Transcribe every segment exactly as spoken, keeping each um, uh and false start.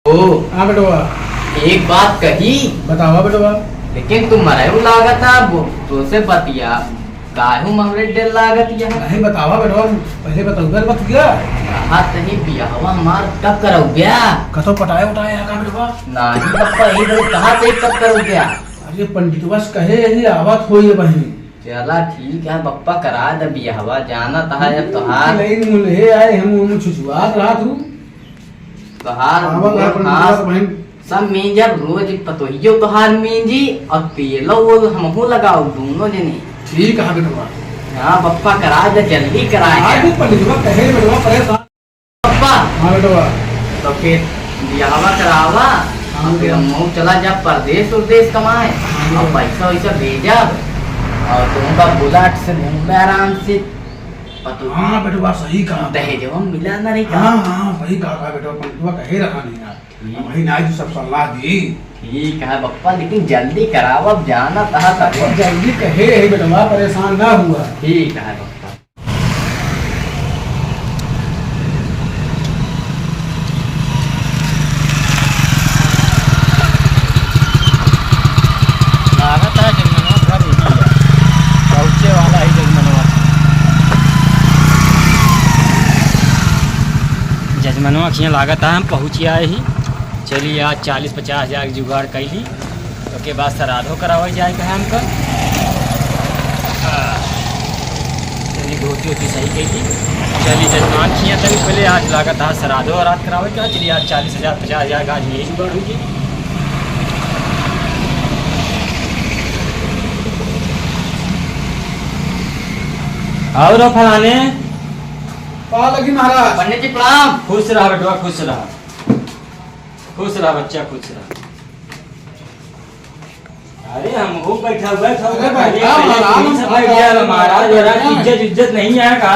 ओ। हाँ बेटवा। एक बात कही। बतावा बेटवा। लेकिन तू मरेउ लागत है, वो तोसे बतिया, काहे मरे डर लागत है? नहीं बतावा बेटवा, पहले बतावा बतिया। कहा तही बियाहवा हमार कब करउब्या? कतो पटाए उटाए है का बेटवा? नहीं पप्पा, यही बड़े कहा तही कब करउब्या? अरे पंडितवा से कहे यही आवत होई बहिनी। चला ठीक है पप्पा, करा दे बियाहवा, जानत है अब तोहार। नहीं मुले आए हम, हम छुछुआत रहा तू। तोहार आवल गोड़ है, हाथ बहिन। सब मींजब, रोज पतोहियो तोहार मींजी और तेलो वो हमहू लगाओ दोनों जने। ठीक है बेटवा। हाँ पप्पा, करा दे, जल्दी करा दे। आज भी पंडितवा कहे बेटवा परेशान। पप्पा। हाँ बेटवा। तो फिर बियाहवा करावा, हाँ और फिर बेटवा। हमहू चला जा परदेस उरदेस कमाए, हाँ और बेटवा। पैसा वैसा भेजब, और तुमका बुलेट से घूमबे आराम से। पतोहियो हाँ बेटवा, सही कहा। दहेजवा मिला ना रही का? हाँ, हाँ, सही कहा, कहा बेटवा, पंडितवा कहे रहा नहीं यार। ठीक। हम ही ना जो सब सलाह दी। ठीक है पप्पा, लेकिन जल्दी कराओ, अब जाना तहा तब। जल्दी कहे है बेटवा, परेशान ना हुआ। ठीक है पप्पा। लागत है जजमनवा घर यही है, पहुँचे वाला ही जजमनवा। जजमनवा खियाँ लागत है हम पहुँच आए ही। चलिए आज चालीस पचास हजार के जुगाड़ कैली। ओके बाद श्राद्धो करावल जाए के है हमका। चलिए धोती ओती सही कइली। चलिए जजमान खिया तनी पहले आज लागत आज श्राद्धो रात करावे के है। चलिए आज चालीस हजार पचास हजार का आज यही जुगाड़ होगी। और फलाने। पाँव लगी महाराज। पंडित जी प्रणाम। खुश रहा बेटवा, खुश रहा, खुश रहा बच्चा, खुश रहा। अरे हमहू बैठा हुआ है, सब अरे बैठा बैठा हुआ है, महाराज, सब बैठ गया महाराज, महाराज, महाराज, इज्जत, इज्जत नहीं है का?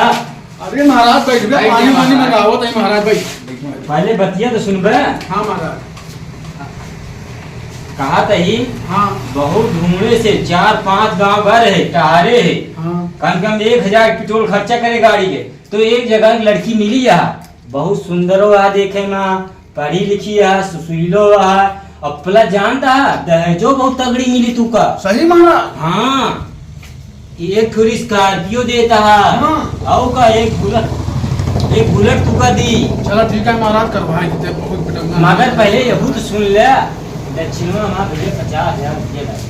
अरे महाराज बैठ गया, बैठ पानी गया वानी महाराज। मंगावत है महाराज, बैठ। पहले बतिया तो सुनबे। हाँ महाराज। कहा तही, हाँ। बहुत ढूंढे से चार पांच गांव भर है, टहरे है। हाँ। कम से कम एक हजार पेट्रोल खर्चा करे गाड़ी के, तो एक जगह लड़की मिली है, बहुत सुंदर हो देखे में, पढ़ी लिखी है, सुशीलो है, और plus जानता है, दहेजो बहुत तगड़ी मिली तू का। सही महाराज? हाँ, एक ठो Scorpio देता है, हाँ। और का एक Bullet, एक Bullet तू का दी। चला ठीक है महाराज, करवाए देते, बहुत बेटा। मगर पहले यहू तो सुन ले, दक्षिणवा हमार भैया पचास हजार रुपया लाए।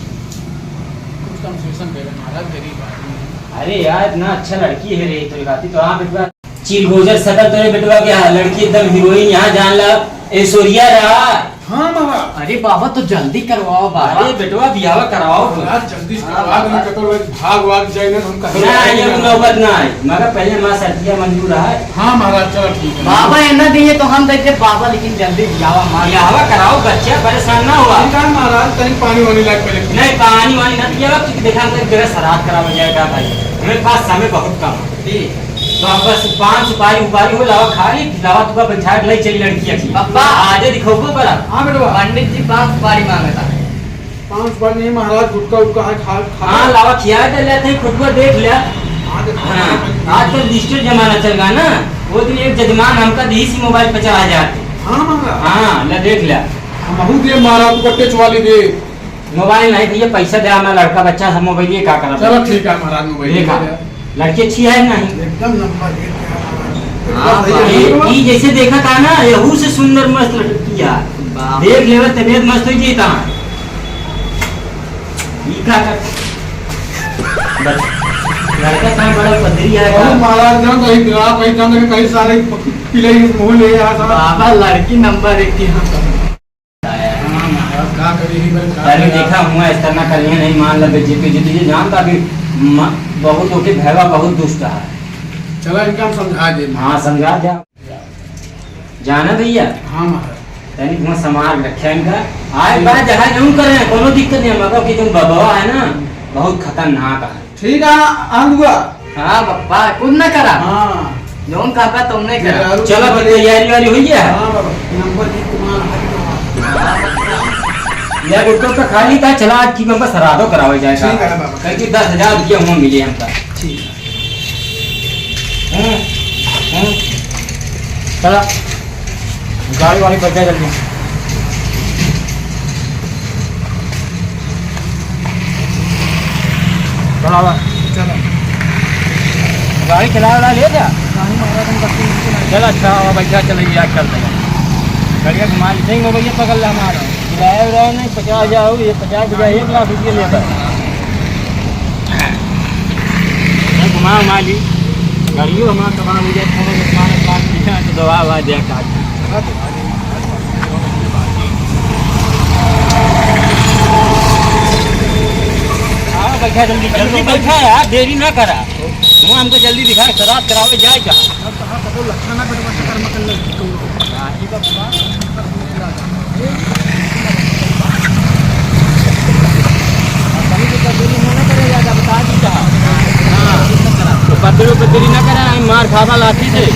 कुछ concession दे दे महाराज, गरीब आदमी है। अरे यार, इतना अच्छा लड़की है रे, तो एक आती तो हाँ बेटवा। चिलगोजर शकल तोरे बेटवा के, हाँ, लड़की एकदम हीरोइन, यहाँ जान ला, ऐश्वर्या राय। हाँ बाबा। अरे बाबा, तो जल्दी करवाओ बाबा। अरे बेटवा, बियाह करवाओ। महाराज, जल्दी से हाँ, करवा दो, बाबा। कतो लोग भाग वाग जाए ना, तो हम कहे ना, ये नौबत ना आए, मगर पहले हमार शर्तिया मंजूर है। हाँ महाराज, चलो ठीक है। बाबा, ये ना दिए तो हम देते बाबा, लेकिन जल्दी बियाह हमार। बियाह कराओ, बच्चा परेशान ना हुआ। ठीक है महाराज, तनी पानी वानी लाग पहले। नहीं, पानी वानी ना दिया, क्योंकि देखा, हम तेरा श्राद्ध करावे जाए का भाई, हमारे पास समय बहुत कम है। ठीक। तो अब बस पान सुपारी उपारी हो लावा, खा ली, लावा तुका बैठा के ले चली लड़की अखी। पप्पा। आजे दिखौबो करा। हाँ बेटवा। पंडित जी पान सुपारी मांगता है। पान सुपारी नहीं महाराज, गुटखा उटखा है, खा, खा। हाँ, लावा खिया दे लेते हैं, फोटुआ देख लिया। हाँ, देखो। हाँ, आजकल digital जमाना चल रहा ना, वो दिन एक जजमान हमका दी सी मोबाइल पचास हजार के। हाँ महाराज। हाँ, ले देख लिया। हमहू दे महाराज, तुका टच वाली दे। मोबाइल नहीं भैया, पैसा दे, हमारा लड़का बच्चा सब मोबाइल ये का करत चलो है? ठीक है महाराज, मोबाइल देखा, दे दे। लड़की अच्छी है नहीं? एकदम नंबर एक है महाराज। हाँ एकदम सही भाई, है। ई जैसे देखा था ना, यहू से सुंदर मस्त लड़की है। बाप। देख लेवे तबीयत मस्त हो जाता। ई का कर? बस, लड़का कहाँ बड़ा पदरी है अरे का? महाराज जान, कहीं ग्राफ, कहीं जान, कहीं सारे पिले मुंह ले आ साहब। बाबा लड़की नंबर एक के यहाँ पर। हाँ, महाराज, का करी, ई बार का तनी करी? देखा हुआ, इस तरह करिए नहीं, मान ला, बेइज्जती, बेइज्जती, ये जानता भी, म-, बहुत ओके भैया, बहुत दुष्ट है। चला, इनका हम समझा दे। हाँ, समझा दे। जाना भैया? हाँ, महाराज। तनी हुआ समाज रखे इनका। आए जी। बात जहाँ जरूर करें, कोनो दिक्कत नहीं है, मगर कि तुम बबवा है ना, बहुत खतरनाक है। ठीक है, आंदुआ। हाँ, बप्पा, कुछ ना करा। हाँ। जौन कहबा, तौने करा। जरूर चलो, तो करें। तैयारी वारी हुई है? हाँ, बाबा। नंबर की तुम्हारा है, तुम्हारा। या गुट्टो का खाली था, चला, आज की बम्बा सरादो करावे जाए ठीक है, बाबा। कहीं कि दस हजार रुपया हुआ मिले हमका। ठीक है। हम्म, हम्म। चला, गाड़ी वाड़ी पर जा जल्दी। चला, चला। गाड़ी चला उला ले जा। नहीं, महाराज, हम करते हैं, उनको नहीं। चल, अच्छा, अब बैठा, चल, ये चलते हैं। गाड़िया घुमा ले, देख, मोबाइल पकड़ ले हमारा। किराया उराया नहीं, पचास हजार हो, ये पचास हजार, एक लाख रुपये लेता है। घुमा उमा ली, गाड़ियों हमारा तबाह हो जाए, थोड़ा बहुत सामान, सामान दिया तो दवा ववा दिया काट। हाँ, बैठा, जल्दी, जल्दी बैठा यार, देरी ना करा। वो हमको जल्दी दिखा, शराब करावे जाए का? अब कहाँ पकड़, लखा ना बेटवा, चक्कर में कर ले। हाँ, ठीक है, बाबा। अब कहीं से पकड़ ना करे, ज्यादा बता दी कहा। हाँ, तो पकड़ो, पकड़ी ना करा, हम मार खावा लाठी से।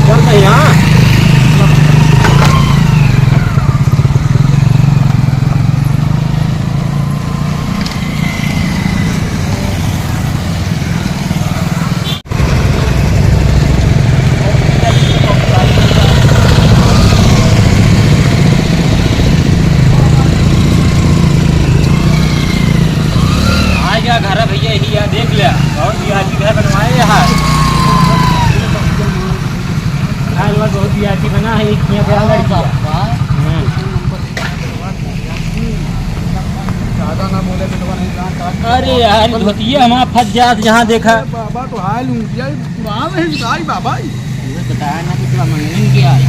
चल भाई, हाँ। आ गया घर भैया, यही है, देख लिया, बहुत वीआईपी घर बनवाए यहाँ। घर वर बहुत वीआईपी बना है, एक यहाँ पे लड़की है। हाँ। ज्यादा ना बोले, बेटवा नहीं जानता। अरे यार, धोतिया हमारा फंस जात जहाँ देखा। अरे बाबा, तो हाय लूंगिया, ये पुरान है, भाई बाबा, ये। ये बताया ना कि थोड़ा मंगनी क्या है?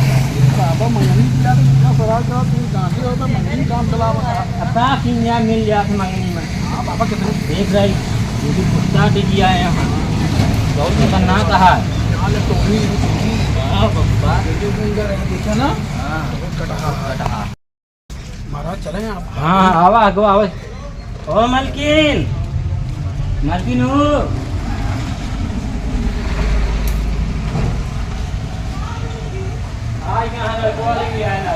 बाबा, मंगनी क्या है? इतना फरार करा, तुम गांधी हो तो मंगनी काम चलावा। अब का किन जा मिल जात मंगनी में। हाँ बाबा, कितने? देख रही, ये भी कुत्ता भी किया है यहाँ। बहुत खतरनाक है। यहाँ ले तो नहीं, नहीं। हाँ बाबा। देखो, देखो, इधर है, देखा ना? हाँ। बहुत कटहा है। कटहा। महाराज चले आप। हाँ, हाँ, आवा, आगो, आवा। ओ मलकिन, मलकिन हो। आ, यहाँ लड़को वाले भी आए ना।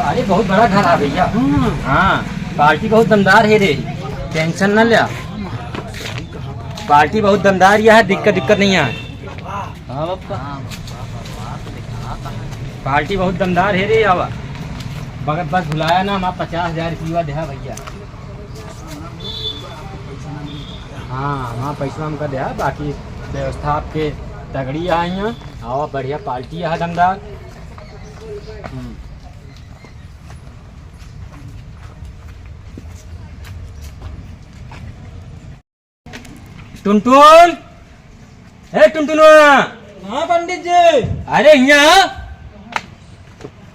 अरे, बहुत बड़ा घर है भैया। हम्म। हाँ, पार्टी बहुत दमदार है रे, टेंशन ना लिया। पार्टी बहुत दमदार यह है, दिक्कत, दिक्कत नहीं है। हाँ, बापा। पार्टी बहुत दमदार है रे, आवा। बगत बस भुलाया ना, हमारा पचास हजार रुपया देहा भैया। हाँ, हमारा पैसा हमका देहा, बाकी व्यवस्था आपके तगड़ी है यहाँ। आवा, बढ़िया पार्टी है दमदार। हम्म। टुनटुन, हे टुनटुनवा। हाँ पंडित जी। अरे हियाँ,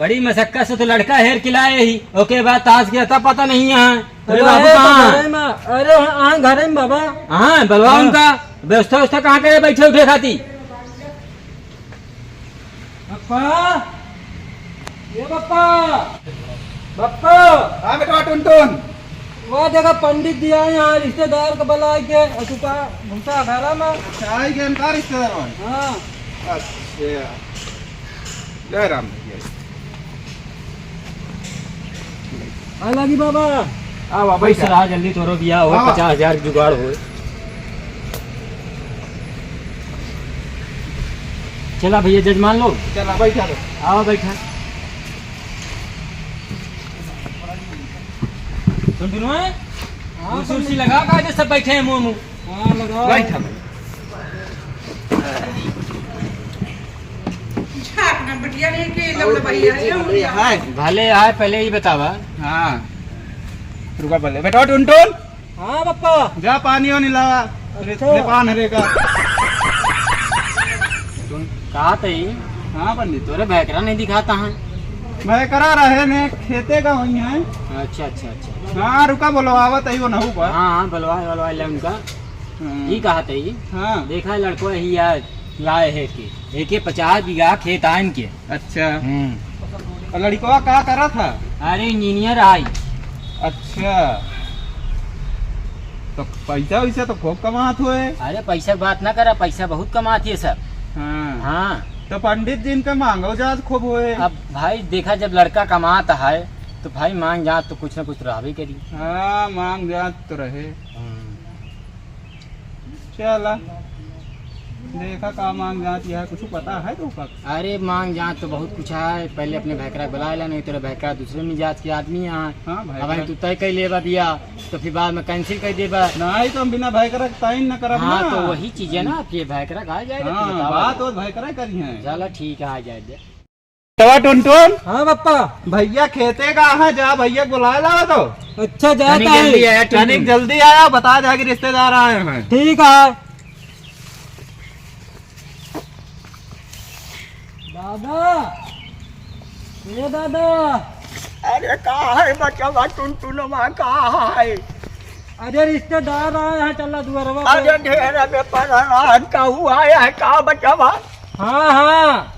बड़ी मशक्कत से तो लड़का हेर के लाए ही, ओके बाद ताश के अता पता नहीं है। अरे अरे बाबू, अरे कहाँ? घरे में, अरे हाँ, हाँ, घरे में बाबा। हाँ, बलवा हाँ। उनका व्यवस्था, व्यवस्था कहाँ करे बैठे उठे खाती? बप्पा, ए बप्पा, बप्पा। हाँ बेटवा टुनटुन। वह देखा पंडित जी आए हैं रिश्तेदार का बुला के, और तू का घुसा घरा में। अच्छा, आई गए इनका रिश्तेदार वाले? हाँ। अच्छा, जय राम जी। आ लगी बाबा। आ बाबा, पैसा बैठा। आ जल्दी तोरो बिया हो, हाँ। पचास हजार के जुगाड़ हो। चला भैया जजमान लोग। चला बैठा लो। आओ बैठा। टुनटुनवा, हाँ, कुर्सी उर्सी लगा, काहे सब बैठे हैं मुँह मुँह। हाँ, लगाओ। बैठा भाई। झाक ना बटिया नहीं के लौट भैया, ये हो गया। हाय। भले आए, पहले ही बतावा। हाँ। रुका पहले। बेटा टुनटुन। हाँ पप्पा। जा पानी वानी लावा। अच्छा। ले पान हरे का। टुन, कहा तई? हाँ पंडित। तोरे भैकरा नहीं दिखाता है। भैकरा रहे ने, खेते का वही है। अच्छा, अच्छा, अच्छा। हाँ, रुका, बोलवावा तई वो नहू पर। हाँ, हाँ, बोलवा, बोलवा ले उनका। हम्म। ई कहा तई? हाँ। देखा लड़को ही यार लाए है के, एके पचास बीघा खेत आन के। अच्छा। हम्म। और लड़कवा का करा था? अरे इंजीनियर आई। अच्छा। तो पैसा वैसा तो खूब कमात हुए। अरे पैसा की बात ना करा, पैसा बहुत कमात है सर। हाँ। हाँ। तो पंडित जी इनका मांगो जात खूब हुए। अब भाई देखा जब लड़का कमात है तो भाई मांग जात तो कुछ ना कुछ रहबे करी। हाँ, मांग जात तो रहे। हम्म। चला। देखा का मांग जात यह, कुछ पता है तो का? अरे मांग जात तो बहुत कुछ है, पहले अपने भैकरा के बुलाए ला, नहीं तो भैकरा दूसरे मिजाज के आदमी है। हाँ, अब भैकरा। तू तय कर लेबा बिया, तो फिर बाद में cancel कर देबा। नहीं तो हम बिना भैकरा के तय न करब हाँ, ना। तो वही चीज है ना, अब ये भैकरा का आ जाएगा, हाँ, फिर बतावा। बात और भैकरा करी है। चला ठीक है, आ जाए दे। तवा टुनटुन। हाँ पप्पा। भैया खेते का है, जा भैया बुलाए लावा तो। अच्छा, जाता तनिक है। जल्दी आया टुनटुन। तनिक जल्दी आया, बता जा कि रिश्तेदार आए हैं। ठीक है। दादा, ए दादा। अरे का है बचवा टुनटुनवा, का है? अरे रिश्तेदार आए हैं, चला दुआरवा पे। अरे ढेर में परेशान का हुआ है का बचवा? हाँ, हाँ।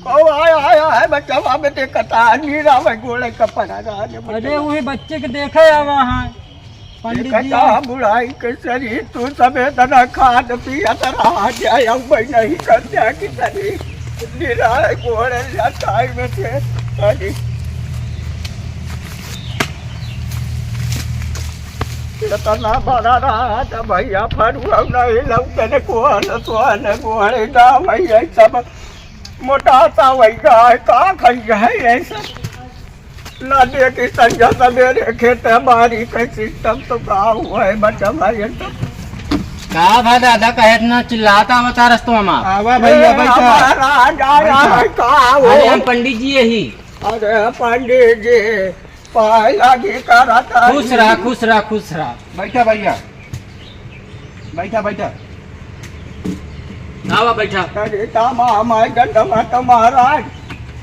कौ आया, आया है बचवा में देखता, नीरा में गोड़े का पड़ा रहा है बचवा। अरे वही बच्चे के देखे आवा है पंडित जी। देखता बुढ़ाई के शरीर, तू सबे तना खात पियत रहा जाए, अब भाई नहीं कर जाए कि तनी नीरा है गोड़े जाता है में से तनी। इतना बड़ा रहा था भैया, फरुआ नहीं लौटने को, न तो न गोड़े ना भैया सब मोटासा वही है, का खाई है ये सब? ना देखी संझा सवेरे खेत बारी के system तो का हुआ है बच्चा भाई एकदम। का भा दादा कहे इतना चिल्लाता बता रस्तवा मा? आवा भैया, ए, बैठा। हमारा राजा बैठा। है, का हो? अरे हम पंडित जी यही। अरे पंडित जी, पाए लागी करत खुश रहा, खुश रहा, खुश रहा। बैठा भैया, बैठा, बैठा। आवा, बैठा। अरे, तामा, हमारे डंडवा तो महाराज।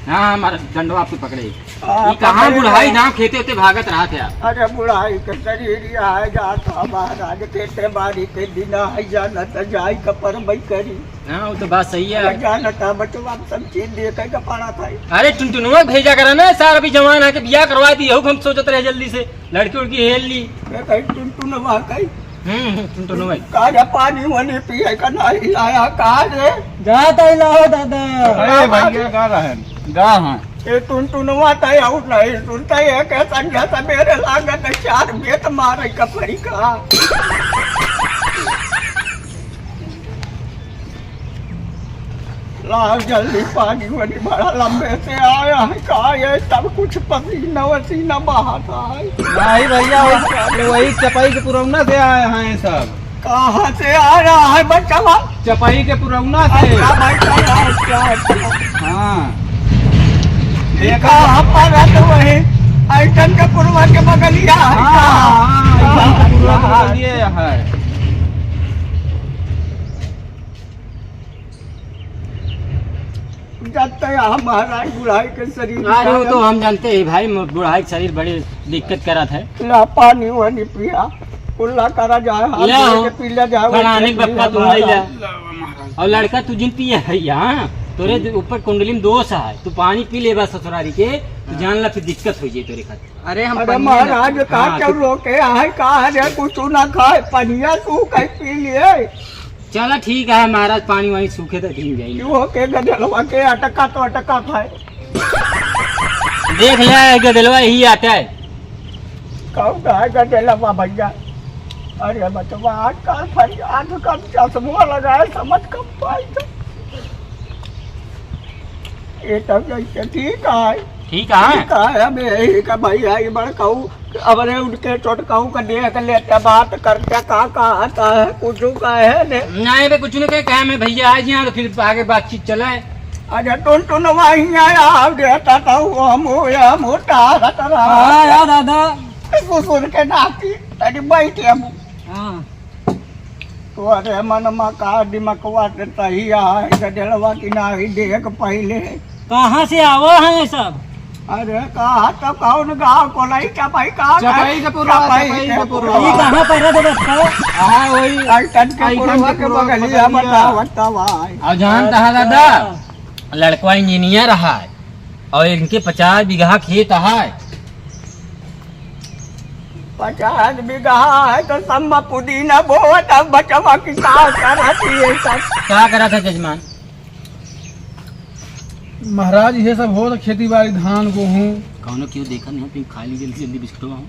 हाँ, हाँ, महाराज, डंडवा आपके पकड़े। हाँ, ई कहाँ पकड़े बुढ़ाई रहा। नाम खेते होते भागत रहा थे आप। अरे, बुढ़ाई के शरीर ये आए जाता महाराज, खेते बारी के दिन आए जाना तो जाई कपर बई करी। हाँ, वो तो बात सही है। अरे जानता बचवा, हम सब चीज देखे के पड़ा था। अरे टुनटुनवा भेजा करा ना, सार अभी जवान है के बियाह करवा दी, यहू हम सोचत रहे जल्दी से, लड़की उड़की हेल ली। मैं कही टुनटुनवा कही। हम्म, हम्म, टुनटुनवा। का रे पानी वानी पिए का नहीं लाया का रे? जाता ही लाओ दादा। अरे भैया का रहे, गा हाँ। ए टुनटुनवा तय आउट नहीं सुनता है के संझा सवेरे लागत है चार बेत मारे का पड़ी का। लाओ जल्दी पानी वानी, बड़ा लंबे से आया है का, ये सब कुछ पसीना वसीना बहाता है। नहीं भैया, वही, वही चपाई के पुरौना से आए हैं सब। कहाँ से आ रहा है बच्चा? चपाई के पुरौना से। अच्छा भाई, अच्छा, अच्छा, अच्छा। हाँ। देखा। कहाँ पर है तो वही आइटम के पुरवा के बगलिया है हाँ, का? हाँ, आइटम के पुरवा के बगलिए है। जानते हैं हम महाराज बुढ़ाई के शरीर अरे, वो का तो हम जानते हैं भाई, म-, बुढ़ाई के शरीर बड़ी दिक्कत करत है। ला पानी वानी पिया, कुल्ला करा जाए, हाथ ले धो आओ। के पी ले जाए, फलाने वैसे के बप्पा पी तू ले ले जा। जाए। और लड़का तू जिन पिए है यहाँ, तोरे ऊपर कुंडली में दोष है, तू पानी पी ले बस ससुरारी के, तू जान ला फिर दिक्कत हो जाए तोरे खातिर। अरे हम अरे पनिया महाराज, लेते का हाँ, चल तू रोके आए, का है रे, कुछ ना खाए, पनिया तू कहीं पी लिए। चला ठीक है महाराज, पानी वानी सूखे तो ठीक जाई। क्यों हो के गदेलवा के अटका तो अटका खाए। देख ले गदेलवा यही आता है। कौन है गदेलवा भैया? अरे बचवा, आजकल फरियाद कम, चश्मा लगाए, समझ कम पाई तो। ये तब जैसे ठीक है। ठीक है। ठीक है, अब यही का भैया, ये बड़ कहू, अब रे उनके चोट कहू का देख लेते, बात करते, का कहता है, कुछ कहे ने। नहीं बे, कुछ नहीं कहे, कहे मैं भैया आ जाए तो फिर आगे बातचीत चले। अच्छा, टुनटुन वहीं आया, अब देता था वो हम, वो हम उठा रहा था। हाँ यार दादा। ससुर के नाती, तनी बैठे हम। हाँ। तोरे मन मा का दिमकवा से सही आए, गदेलवा की नाही देख पहिले। कहाँ से आवा है ये सब? अरे कहा तो कौन गाँव को नहीं, चपाई का चपाई के पुरवा, चपाई चपाई के के पुरवा। पुरवा। ये कहाँ पर है दोस्त? हाँ, वही। आइटन के आइटन पुरवा के के पुरवा बगलिया बगलिया। बतावत भाई। और जानता है दादा, अच्छा। लड़कवा इंजीनियर है और इनके पचास बीघा खेत है। पचास बीघा है तो सब में पुदीना बोवत, अब बचवा की का करत ये सब? का करत है जजमान? महाराज, ये सब होत खेती बाड़ी, धान, गेहूं। कौनो क्यों देखा नहीं, तुम खा ली जल्दी जल्दी बिस्कुटवा हो।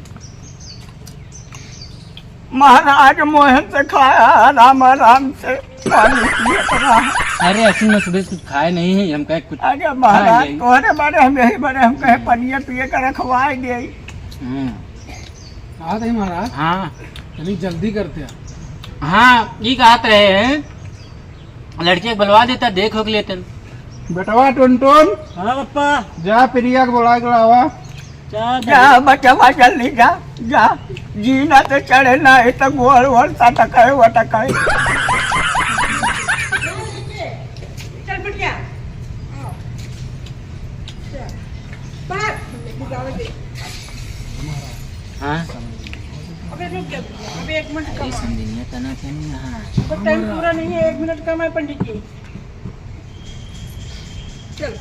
महाराज मोहन से खाया, राम राम से। पानी पिए के रहा। अरे, असल में सुबह से कुछ खाए नहीं है, हम कहे कुछ अरे खा महाराज, ले। तोहरे बारे हम यही बारे हम कहे पनिया पिए के रखवाए दे। हम्म। कहा थे महाराज? हाँ। तनी जल्दी करते हैं। हाँ, ये कहत रहे हैं, लड़किया के बुलवा देता, देख होके लेते। बेटवा टुनटुन। हाँ पप्पा। जा प्रिया के बुला के लावा। जा जा बचवा, जल्दी जा, जा। जीना तो चढ़े ना, ये तो गोड़ वोड़ सटकाए वटकाए। चल बिटिया। बाहर। हाँ। अबे रुक जा, अबे एक मिनट अरे कम है। समझनिया तना क्या नहीं यहाँ? तो टाइम पूरा नहीं है, एक मिनट कम है पंडित जी। चल।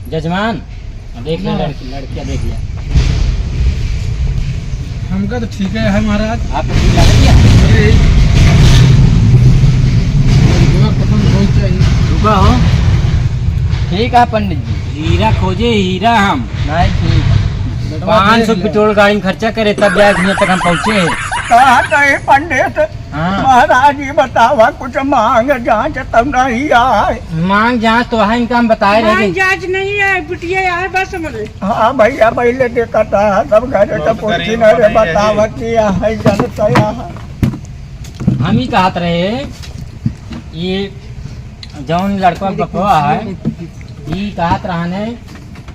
जजमान, देख ले हाँ। लड़की, लड़किया देख ले। हमका तो ठीक है, है महाराज। आपको ठीक लगा क्या? अरे, लड़किया पसंद होनी चाहिए। रुका हो। ठीक है पंडित जी। हीरा खोजे, हीरा हम। नहीं, ठीक। पाँच सौ देख ले। पेट्रोल गाड़ी में खर्चा करे, तब जाए हियाँ तक हम पहुँचे। कहा कहे पंडित, हाँ। महाराज, ये बतावा, कुछ मांग जांच तो नहीं आए? मांग जांच तो है, इनका हम बताए रहे। मांग जांच नहीं है, बिटिया आए बस हमरे। हाँ भैया, पहले देखा था, सब घरे तो बहुत कुर्सी गरीब न रे, बने बतावा हैं। कि यहाँ है, जनता यहाँ। हम ही कहत रहे, ये जौन लड़का बपवा है, ये कहत रहने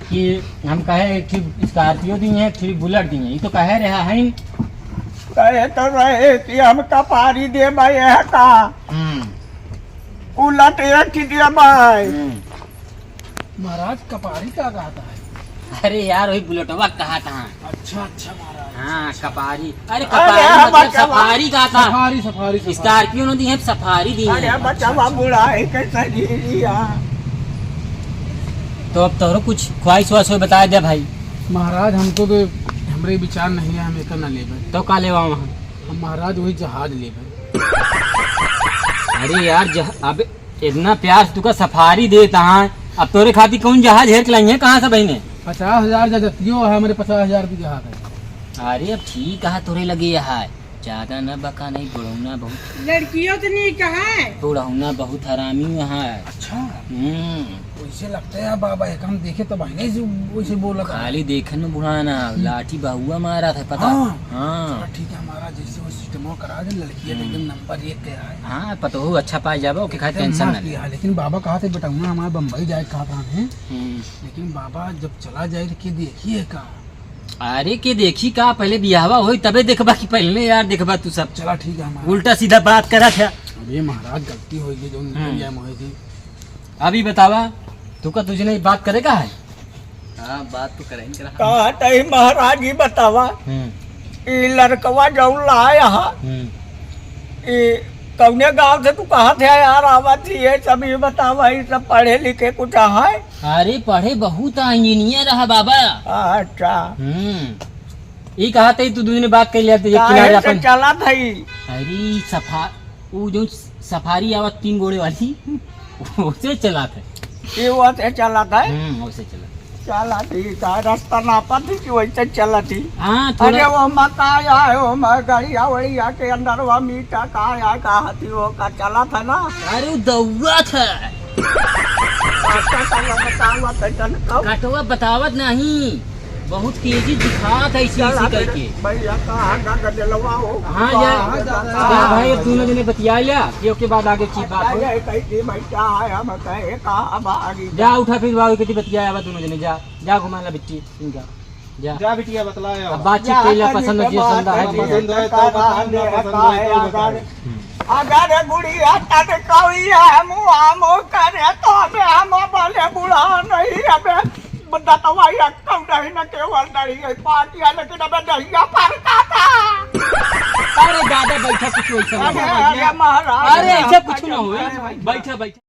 कि हम कहे एक ठे स्कॉर्पियो दी है, एक ठे बुलेट दी है, ये तो कहे रहा है। कहे तो रहे कि हम कपारी देबे है का? हम्म। उलट एक ही देबे। हम्म। महाराज, कपारी का कहता है? अरे यार, वही बुलेटवा कहत है। अच्छा, अच्छा महाराज। हाँ, अच्छा, अच्छा। कपारी। अरे अरे कपारी हाँ, मतलब बचावा। सफारी कहत है। सफारी, सफारी, सफारी। स्कॉर्पियो न दी है, सफारी दी है। अरे बचावा, बुढ़ाई के शरीरिया। तो अब तोहरो कुछ ख्वाहिश वाहिश हो बता दे भाई। महाराज, हमको तो, हमरे विचार नहीं है, हम एकर ना लेबे। तो का लेवा वहाँ? हम महाराज वही जहाज लेबे। अरे यार, जह-, अब इतना प्यार से तुका सफारी देत हैं, अब तोरे खातिर कौन जहाज हेर के लाइहैं, कहाँ से बहिने? पचास हजार जजतियो है, हमरे पचास हजार भी जहाज है। अरे अब ठीक है, तोरे लगे है, ज्यादा ना बका नहीं, बुढ़ौना बहुत। लड़कियों तो नहीं कहा है। बुढ़ौना बहुत हरामी है। अच्छा। हम्म। वैसे लगता है बाबा, एक हम देखे तो बहने से वैसे बोला था। खाली देखन में बुढ़ाना, हम्म। लाठी बहुआ मारा था, पता? हाँ। हाँ। चला ठीक है, हमारा जैसे वो सिस्टम करा दे, लड़कियाँ तो हम्म। एकदम नंबर एक के रहा है। हाँ, पतोहू अच्छा पाए जाबा, ओके खातिर एकदम टेंशन मस्त ना ले। किया है, लेकिन बाबा कहा थे, "बेटा, हूँ ना, हमारे बम्बई जाए के कहा था हमें।" हम्म। लेकिन बाबा, जब चला जाए तो के देखिए का? अरे, के देखी का, पहले बियाहवा होई, तबे देखबा कि पहले यार देखबा तू सब। चला ठीक है, हमारा उल्टा सीधा बात करा था। अबे महाराज, गलती हो गई, जो निकल हम्म। जाए मोहे जी। अभी बतावा, तू का तुझे नहीं बात करेगा है? हाँ, बात तो करे ही करा। कहा तही महाराज, ई बतावा, हम्म। ई लड़कवा जौन लाया हा, हम्म। ई कौने गांव से तू कहा थे यार, आवत ही ये सब, ई बतावा, ई सब पढ़े लिखे कुछ है? अरे, पढ़े बहुत है, इंजीनियर रहा बाबा। अच्छा। हम्म। ई कहा थे, तू दूनो बात कर लिया, तो ये काहे किनारे से अपन चला था ई? अरे, सफा-, वो जो सफारी आवत तीन गोड़े वाली, उसे चला था। ये वो से चला था? हम्म, उसे चला था। चला ठीक है, रास्ता नापा थी कि वैसे चला थी। हाँ, थोड़ा अरे, वो मकाया है, वो म-, गड़िया वड़िया के अंदर वो मीठा का या का हती, वो का चला था ना? अरे, वो दौड़ा था। काटा का वो बतावा, कैसन कब? काटवा बतावत नहीं, बहुत तेजी दिखात है इसी, चला इसी फिर, करके। भैया, कहाँ का गजलवा हो? हाँ, जा। कहाँ का जा भाई, अब दूनो जने बतिया लिया, ये ओके बाद आगे की बात हो। अरे, कैसे भाई, क्या है, हम कहे, कहाँ भागी? जा, उठा फिर बाबू, कितनी बतिया आवा दूनो जने, जा, जा घुमा ला बिट्टी, इनका, जा। जा बिटिया, बतला आवा। अब बातचीत जा, कइला, कहीं पसंद से जियो, बात संदा है नहीं, जियो। पसंद है, तो कहाँ पसंद है, देखा पसंद है, है, तो अगर बताए। अगर गुड़िया तन कौड़ी है, मुँह आमो करे, तो अबे हम बोले बूढ़ा नहीं, अबे दतवा या कौड़ा ही न केवल नहीं है, पाटिया, लेकिन अबे दहिया पर का था। अरे दादा, बैठा, कुछ वैसा अरे, नहीं। अरे महाराज, अरे, ऐसा कुछ ना हो। अरे भाई, बैठा, बैठा।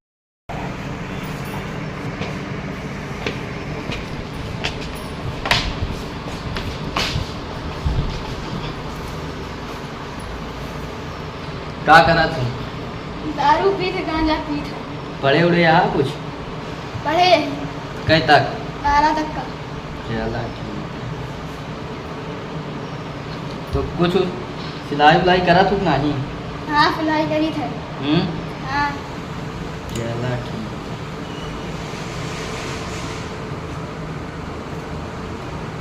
का करत हो? दारू पीत, गांजा पीत है। पढ़े उढ़े आ कुछ? पढ़े। कै तक? बारह तक का। चला ठीक है। तो कुछ सिलाई उलाई करत हो कि नहीं? हाँ, सिलाई करी थे। हम्म? हाँ। चला ठीक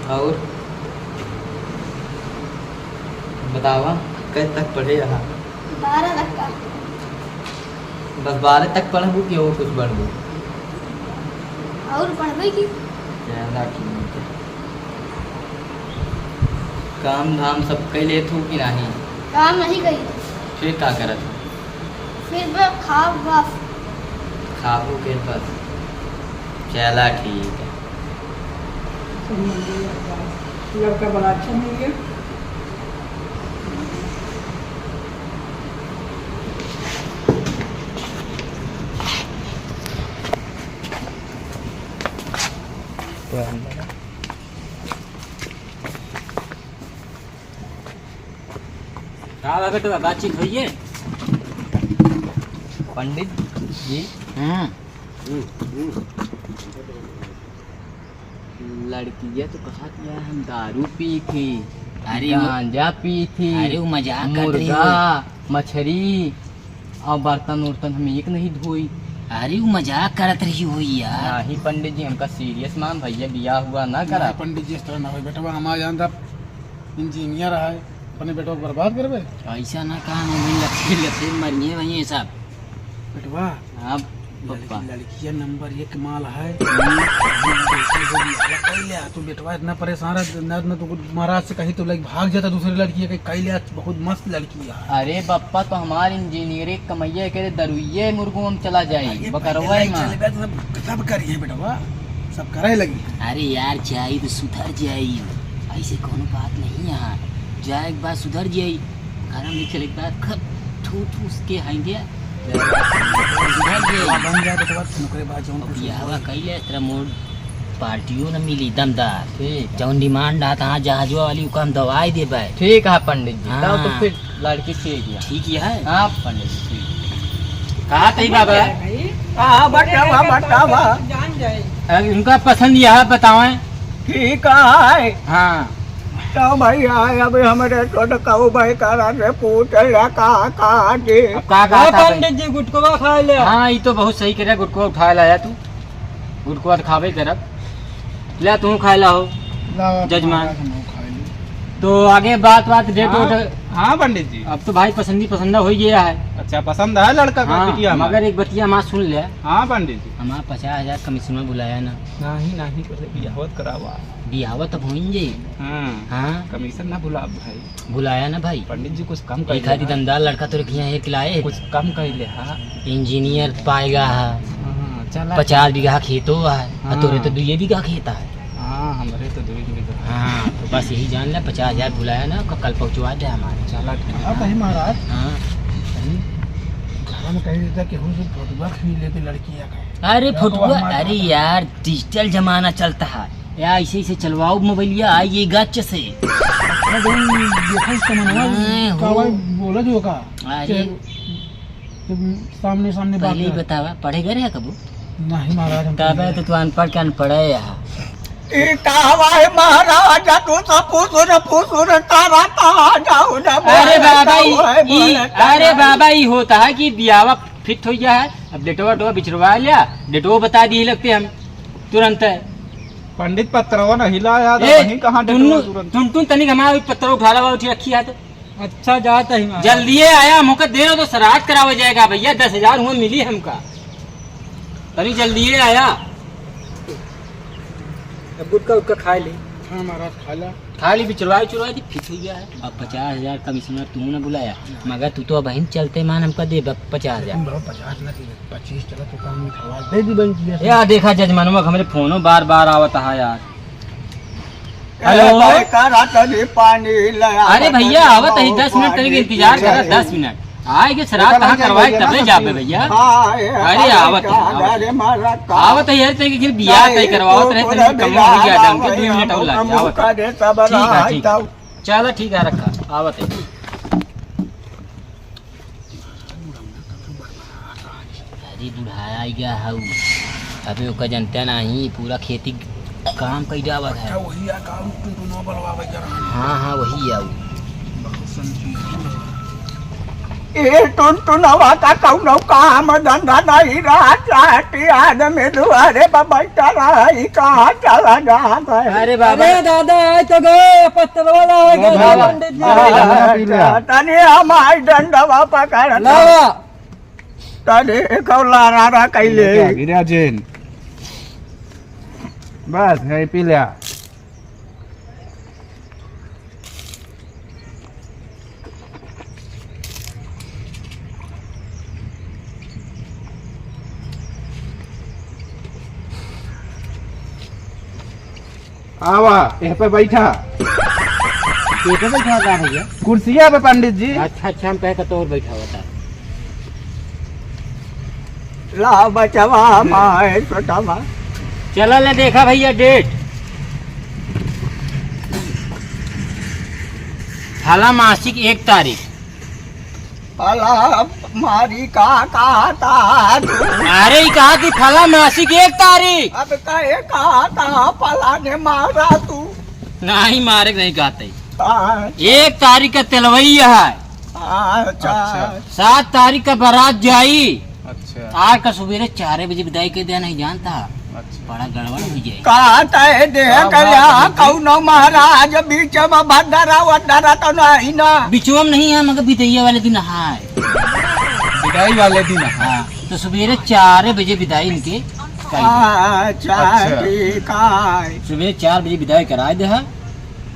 है। और बतावा, कै तक पढ़े यहाँ? बारह तक का। बस बारह तक पढ़बू कि और कुछ पढ़बू? और पढ़बे की। चला ठीक है। काम धाम सब कइ लेत हो कि नहीं? काम नहीं करी। फिर का करत हो? फिर बस खाब बस। खाबू के बस। चला ठीक है। लड़का बड़ा अच्छा मिल गया। का बा बेटवा, बातचीत होइए? पंडित जी। हम्म। लड़किया तो कहत है, हम दारू पी थी, अरे वो गांजा पी थी, अरे वो मजाक करत रही मुर्गा, होई। मछरी और बर्तन उर्तन हम एक नहीं धोई। अरे वो मजाक करत रही होई यार। नहीं पंडित जी, हमका serious मान, भैया बियाह हुआ ना करा। नहीं पंडित जी, इस तरह ना होई बेटवा, हमार जान था engineer है, अपने बेटवा को बर्बाद करबे? ऐसा ना कहा, हम लफेर लफेर मरिए वहीं सब। बेटवा, हाँ, पप्पा। लड़की, लड़किया नंबर एक माल है। हम्म। कई ले, तू बेटवा इतना परेशान रह, ना, ना तो महाराज से कही तो लग भाग जाता दूसरी लड़की के, कई ले, बहुत मस्त लड़की है। अरे पप्पा, तो हमार engineer कमैया करे दरुइये मुर्गो हम चला जाई, अरे बकरवा पहले में। चल बे, तो सब, सब करिए बेटवा, सब करे लगी। अरे यार, जाई तो सुधर जाई, ऐसे कोनो बात नहीं है। जाए के बाद सुधर जाई, घर में चले के बाद खप ठूस ठूस के हाइंदे। बन जाए तो बाद फिर ओकरे बाद जौन अब कुछ बियाहवा होई। कइले, तेरा मोर पार्टियों न मिली दमदार। ठीक है। जौन demand आ, तहाँ जहाजवा वाली ओका हम दवाई देबे। ठीक है पंडित जी, तब तो हाँ। फिर लड़की ठीक है। ठीक ही है। हाँ पंडित जी, ठीक है। कहा तही बाबा? भाई, हाँ, बतावा, बतावा। जान जाए। अब उनका पसंद यह है, बतावें। ठीक है। हाँ। तो भैया, अभी हमरे छोटकऊ भाई करा से पूछ ले का, का दे। अब का, का ओ था भाई? पंडित जी, गुटकवा खा ले। हाँ, ई तो बहुत सही करे, गुटकवा उठा लाया तू। गुटकवा तो खाबे करब। ले, तू खाए ला हो, ला, जजमान। खाए ला, हम खाए ली। तो आगे बात, बात, date हाँ, वेट। हाँ, पंडित जी। अब तो भाई पसंदी पसंदा होइ गया है। अच्छा, पसंद है लड़का का हाँ, बिटिया हमार? मगर एक बतिया हमार सुन ले। हाँ, पंडित जी। हमार पचास हजार commission में बुलाया ना। नहीं, नहीं, पहले बियाहवत करावा। बियाहवत अब होइन जाई। हाँ। हाँ। Commission ना भुलाब भाई। भुलाया ना भाई। पंडित जी, कुछ कम कर एक ले, आदि हाँ। दमदार लड़का तोरे के यहाँ एक लाए। कुछ कम कर ले, हाँ। Engineer पाएगा, हाँ। हाँ, चला। पचास बीघा खेतो है, हाँ। और तोरे तो दुइये बीघा खेत है। हाँ, हमरे तो दुइये बीघा। हाँ, तो बस यही जान ले, पचास हजार बुलाया ना, क-, कल पहुँचवा दे हमारे। चला, ठीक है। हाँ, भाई महाराज। हाँ। कहीं घर में कहीं देता कि हुजूर फोटुआ खींच लेते लड़कियाँ का। अरे, या तो फोटुआ, हमारा अरे यार, digital जमाना चलता है। या ऐसे, ऐसे चलवाओ मोबाइलिया, आइए गच से। अरे, तुम देखो इसका मनवा, नहीं, का हो। भाई बोला जो का? अरे। चल, तुम सामने, सामने बात पहले ही कर। बतावा, पढ़े गए रहे कबू? नहीं महाराज, हम तबे पढ़े तो तू अनपढ़ के अनपढ़ है यहाँ। ई का हवा है महाराज, तू सब पूछो न, पूछो न, तारा कहाँ जाओ न, अरे बोले बाबा, ई, जाओ है, ई, बोले अरे जाओ। बाबा, ई होता है कि बियावा fit हो गया है, अब डेटवा, डेटवा बिचरवा लिया, डेटवा बता दिए लगते हम तुरंत। पंडित पत्रवा नहीं लाया था, ए, वहीं कहाँ टुन्नू, डेटवा तुरंत? टुनटुन तनिक हमारा पत्रवा उठा ला, उठी रखी है तो। अच्छा, जात है हिमारा। जल्दिए आया, हमका दे रहो तो श्राद्ध करावा जाएगा भैया, दस हजार हुआ मिली हमका। तनी जल्दिए आया। अब गुटखा उटखा खाए ली। हाँ महाराज, खा ला। खा ली, बिचरवाई उचरवाई दी, fit हो गया है। अब पचास हजार commissioner तू ना बुलाया, मगर तू तो अब वहीं चलते मान हमका दे ब-, पचास हजार। तुम बहुत पचास ना दे, पच्चीस चला तो काम में खवा दे दी बन किया। यार देखा जजमानवा, हमरे फोनो बार बार आवत है यार। Hello। ए भाई, करा तनी पानी ले आ, अरे भैया, तनी आवत है, बहुत दस मिनट तनिक पानी इंतजार करा, चाहिए। दस मिनट। आए के श्राद्ध कहाँ करवाए, तबे जाबे भैया। हाँ, ए, अरे, अरे, आवत है, आवत है। अरे, मारा का? आवत है यार, तनिक बियाह तय करवावत रहे, तनिक कम हो गया, ढंग के दो मिनट और लग जाओ, आवत है। ठीक है, ठीक है। चला, ठीक है, रखा, आवत है। ये बुढ़ाया ही गया हऊ। अबे ओका जनता नहीं, पूरा खेती काम कई जावत है। अच्छा, वही आ काम टुनटुनवा बलवा वही कर रहा है। हाँ, हाँ, वही आऊ। बहुत संजीव है। ए टुनटुनवा का कौनो काम धंधा नहीं रहा, चाटी आदमी दुआरे पर बैठा रहा, ई कहाँ चला जात है? अरे बाबा। अरे दादा, आए तो गए, पत्तल वाला आ गया, बाबा। पंडित जी। बाबा, लंगड़ा पी लिया। तनी हमार डंडवा पकड़। लावा। तनी एक और लारारा कैले। गिरा जेन। बस, है, पी लिया। आवा, एह पे बैठा। ये पे बैठा का भैया? कुर्सिया पे पंडित जी। अच्छा, अच्छा, हम कहे का तो और बैठा होता। ला बचवा, माए छोटवा। चला ले देखा भैया डेट। फला मासिक एक तारीख। फला मारी का कहा था तू? अरे, ई कहा कि फला मासिक एक तारीख। अब कहे कहा था फला ने मारा तू? नहीं, मारे के नहीं कहते। हाँ। एक तारीख का तेलवई है। अच्छा। अच्छा। सात तारीख का बारात जाई। अच्छा। आज का सुबेरे चार बजे विदाई के देना ही जानता। अच्छा। बड़ा गड़बड़ हो जाए। का तय दे बाबा, कर यहाँ बाबा। कौनो महाराज बीच में भंडारा वंडारा तो नहीं ना? बिचवा में नहीं है, मगर विदैया वाले दिन है। विदाई वाले दिन है। हाँ, तो सुबेरे चार बजे विदाई इनके करी। अच्छा, अच्छा। ठीक है। सुबेरे चार बजे विदाई कराए दे है।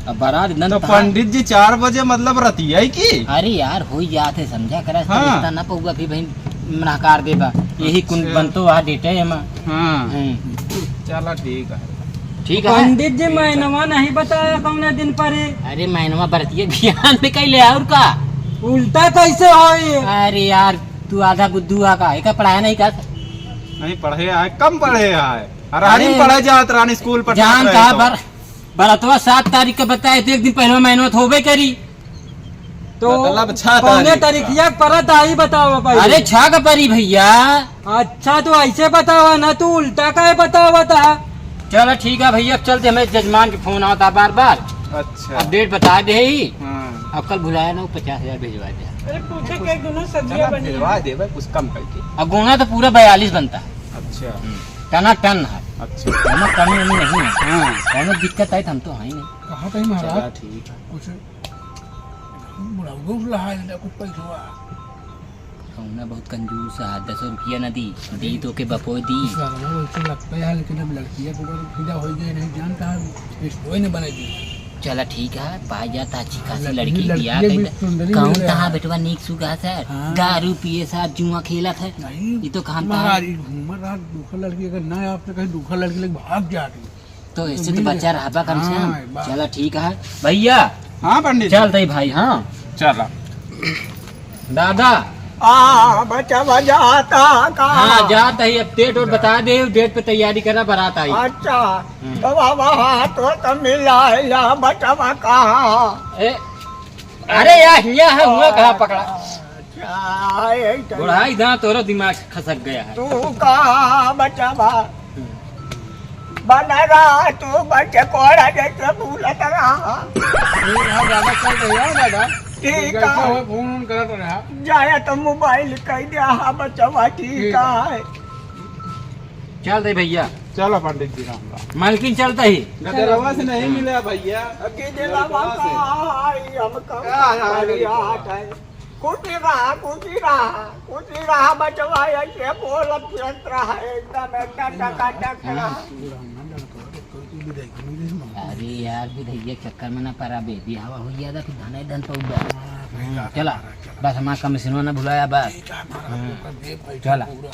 अब बारात नन तो था। पंडित जी चार बजे मतलब रतिया ही की? अरे यार, हो ही जात है, समझा करा, हाँ। रिश्ता ना पउआ, फिर भाई नकार देबा, यही कुन अच्छा। बनतो वहाँ डेटे है माँ। हाँ। हम्म। चला ठीक है। ठीक है। पंडित जी, ठीक है। महीनवा नहीं बताया कौने दिन पर है? अरे महीनवा बरतिया बिहान में कैले और का? उल्टा कैसे होई? अरे यार, तू आधा बुद्धू आ का, एका पढ़ाया नहीं का? नहीं पढ़े आए, कम पढ़े आए। अरे, अरे, पढ़े जात रहन स्कूल पर जान रहे कहा तो। बर-, बरतवा सात तारीख के बताए तो एक दिन पहले मेहनत होबे करी। तो मतलब छह कौने तारीख का। तारीखिया के परत आई बताओ पहले। अरे छह का परी भैया। अच्छा तो ऐसे बतावा ना, तू उल्टा काहे बतावा था? चलो ठीक है भैया, अब चलते, हमें जजमान के फोन आवता बार बार। अच्छा। अब डेट बता दे ही। हाँ। अब कल भुलाया ना, वो पचास हजार भिजवा दे। अरे पूछे के दोनों सब्जियां चला, बनी भिजवा है। देबे कुछ कम करके। अब गुना तो पूरा बयालीस बनता है। अच्छा। हम्म। टना टन है। अच्छा। एमा कमी वमी नहीं है। हाँ। कौनो दिक्कत आई तो हम तो हैं ही नहीं। कहा कहीं महाराज? चला ठीक है। कुछ बुढ़ाऊ लहा है, कुछ पैसवा। कौना बहुत कंजूस है, दस रुपया न दी, दी तो के बपोय दी। इस बार वो वैसे लगता है, लेकिन अब लड़कियाँ को अगर फिदा हो गए, नहीं जानता है, रिश्तों ही न बने दी। चला ठीक है, पाई जाता अच्छी खासी लड़की, लड़की बियाह लड़कियाँ कही भी तो। सुंदरी कौन मिल रहा तहा है। बेटवा नीक सुगा सर, हाँ। दारू पिए साथ जुआ खेलत है। नहीं, ये तो काम महाराज, था। ये घूमर रहा, दूसरा लड़की अगर ना आपसे कहीं, दूसरा लड़की लग भाग जाती। तो ऐसे तो बचा रहबा कम से कम। हाँ, एक बार। चला ठीक है भैया। हाँ पंडित जी। चल दे भाई, हाँ। चला। दादा। आ, बचवा जाता का? हाँ, जात ही, अब डेट और बता दे, डेट पे तैयारी करा, बारात आई। अच्छा, हम्म। तो बाबा हाथ तो मिलाइला, बचवा कहाँ? ए, अरे यार, हिया है, हुआ कहाँ पकड़ा? अच्छा, यही तो। बुढ़ाई दांत तोरा दिमाग खसक गया है। तू कहाँ बचवा? बनरा तू बचे कोड़ा जैसे भूलत रहा। ठीक है दादा, चल रही है दादा। ठीक है। कैसे हो, फोन वोन करत रहा। जाया तो मोबाइल कह दिया, हाँ बचवा, ठीक ठीक है। है। चल दे भैया। चलो पंडित जी, राम राम। मालकिन चलता ही। गदेलवा से नहीं मिले भैया। अभी दिलावा गदेलवा से। का आई, हम कब का आई, करिया आई? है। कुछ रहा, कुछ रहा, कुछ रहा बचवा, ऐसे बोलत फिरत रहा, एकदम, एकदम टकाटक रहा। अरे यार, विधैया चक्कर में ना पड़ा बे, बिहावा हो गया था, फिर धनाई धन पउबा। हाँ, हम्म, चला, चला। बस हमारा कमिश्नर ना भुलाया, बस। ठीक है, हमारा हम्म। तो कर दे भाई, चला। पूरा।